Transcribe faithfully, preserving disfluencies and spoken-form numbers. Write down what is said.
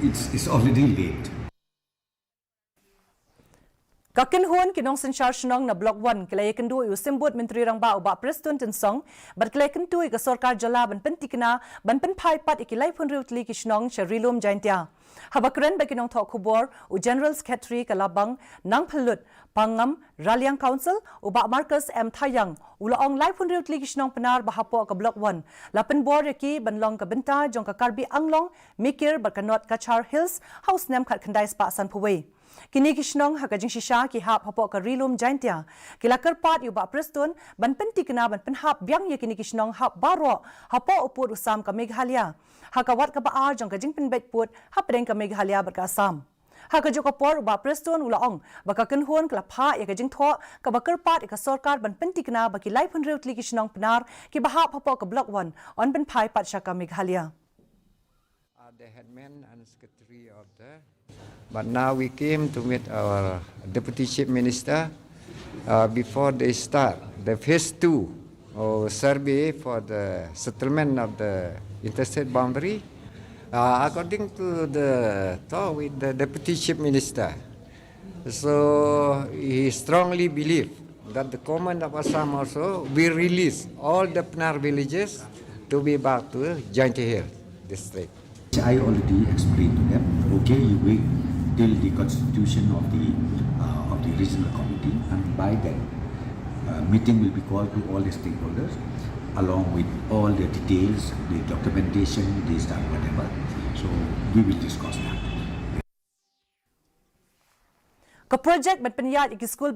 It's, it's already late. Ka kynhun ki nongsynshar shnong na Block One ki la ïakynduh ïa u Symbud Myntri Rangbah u Bah Prestone Tynsong bad ki la ïakynduh ïa ka sorkar jylla ban pyntikna ban pynphai pat ïa ki laiphew hynriew tylli ki shnong sha Ri Lum Jaintia. Haba kren bad ki nongthoh khubor, u General Secretary ka Labang Nangphyllut Pangam Raliang Council, u Bah Marcus M Thayang, u la ong laiphew hynriew tylli ki shnong Pnar ba hapoh ka Block One la pynbor ïa ki ban long ka bynta jong ka Karbi Anglong, Mikir bad ka North Cachar Hills ha u snem khatkhyndai spah sanphew wei. Kine ki shnong ha ka jingshisha ki hap hapoh ka Ri Lum Jaintia. Ki la kyrpad ïa u Bah Prestone ban pyntikna ban pynhap biang ïa kine ki shnong hap baroh hapoh u pud u sam ka Meghalaya, ha ka wat kaba ar jong ka jingpynbeit pud hapdeng ka Meghalaya bad ka Assam. Ha kajuh ka por u Bah Prestone u la ong ba ka kynhun ka la phah ïa ka jingthoh kaba kyrpad ïa ka sorkar ban pyntikna ba ki laiphew hynriew tylli ki shnong Pnar kiba hap hapoh ka Block One yn pynphai pat sha ka Meghalaya. Are the headman and secretary of the. But now we came to meet our deputy chief minister uh, before they start the phase two or survey for the settlement of the interstate boundary. Uh, according to the talk with the deputy chief minister, so he strongly believe that the government of Assam also will release all the Pnar villages to be back to Jaintia Hills district. I already explained to them, okay, you wait till the constitution of the uh, of the regional committee, and by then uh, meeting will be called to all the stakeholders along with all the details, the documentation, this, that, whatever. So we will discuss that. Ka projek ban pynïaid ïa ki skul